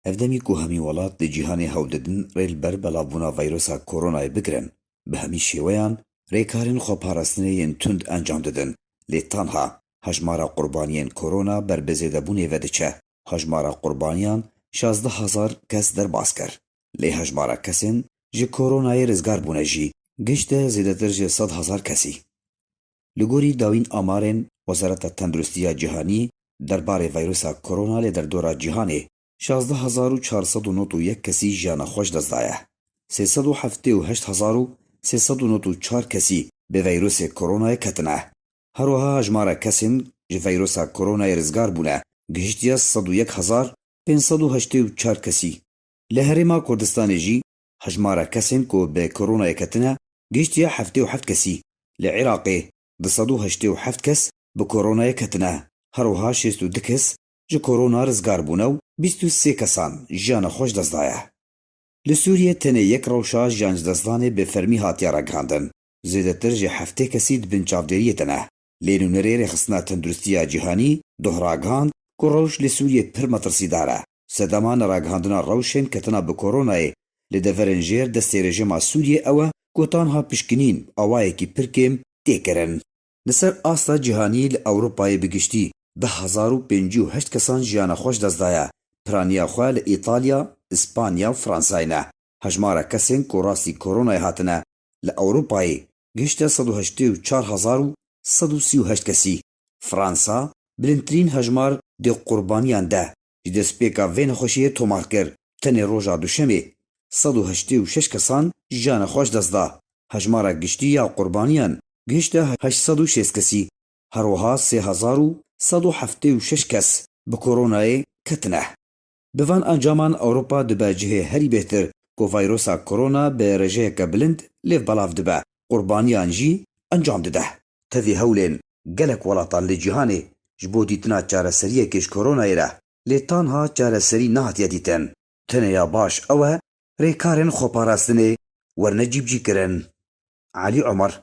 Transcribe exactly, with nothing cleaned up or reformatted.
Ev demî ku hemî welat li cîhanê hewl didin rê li ber belavbûna veyrusa koronayê bigirin, bi hemî şêweyan rêkarên xweparastinê yên tund encam didin, lê tanha hejmara qurbaniyên korona ber bi zêdebûnê ve diçe. Hejmara qurbaniyan şazdeh hezar kes derbas kir. Lê hejmara kesên ji koronayê rizgar bûne jî gihişte zêdetir ji sed hezar kesî. Li gorî dawîn amarên Wezareta Tenduristiya Cîhanî derbarê veyrusa korona li derdora cîhanê, şazdeh hezar û çar sed û nod û yek kesî jiyana xwe ji dest daye. Sê sed û heftê û heşt hezar û sê sed û nod û çar kesî bi veyrusê koronayê ketine. Her wiha hejmara kesên ji veyrusa koronayê rizgar bûne gihiştiye sed û yek hezar pênc sed û heştê û çar kesî. Li Herêma Kurdistanê jî hejmara kesên ku bi koronayê ketine gihiştiye heftê û heft kesî. Li Iraqê du sed û heştê û heft kes bi koronayê ketine. Her wiha şêst û du kes ji korona rizgar bûne û bîst û sê kesan jiyana xwe ji dest daye. Li Sûriyê tenê yek rewşa jiyan ji destdanê bi fermî hatiye ragihandin. Zêdetir ji heftê kesî di bin çavdêriyê de ne. Lê nûnerê Rêxistina Tenduristiya Cîhanî doh ragihand ku rewş li Sûriyê pir metirsîdar e. Sedema neragihandina rewşên ketina bi koronayê li deverên jêr destê rejîma Sûriyê ew e ku tanha pişkinîn awayekî pir kêm tê kirin. Li ser asta cîhanî li Ewropayê bi giştî deh hezar û pêncî û heşt kesan jiyana xwe ji dest daye. Piraniya xwe li Îtalya, Îspanya û Fransayê ne. Hejmara kesên ku rastî koronayê hatine li Ewropayê gihişte sed û heştê û çar hezar û sed û sî û heşt kesî. Fransa bilindtirîn hejmar di qurbaniyan de ji destpêka vê nexweşiyê tomar kir. Tenê roja Duşemê sed û heştê û şeş kesan jiyana xwe ji dest da. Hejmara giştî ya qurbaniyan gihişte heşt sed û şêst kesî. Her wiha sê hezar û sed û heftê û şeş kes bi koronayê ketine. Bi van encaman Ewropa dibe cihê herî bêhtir ku vayrosa korona bi rêjeyeke bilind lêv belav dibe, qurbaniyan jî encam dide. Tevî hewlên gelek welatan li cîhanê ji bo dîtina çareseriyekê ji koronayê re, lê tanha çareserî nehatiye dîtin. Tenê ya baş ew e rêkarên xweparastinê werne cîbicîkirin. Elî Omer.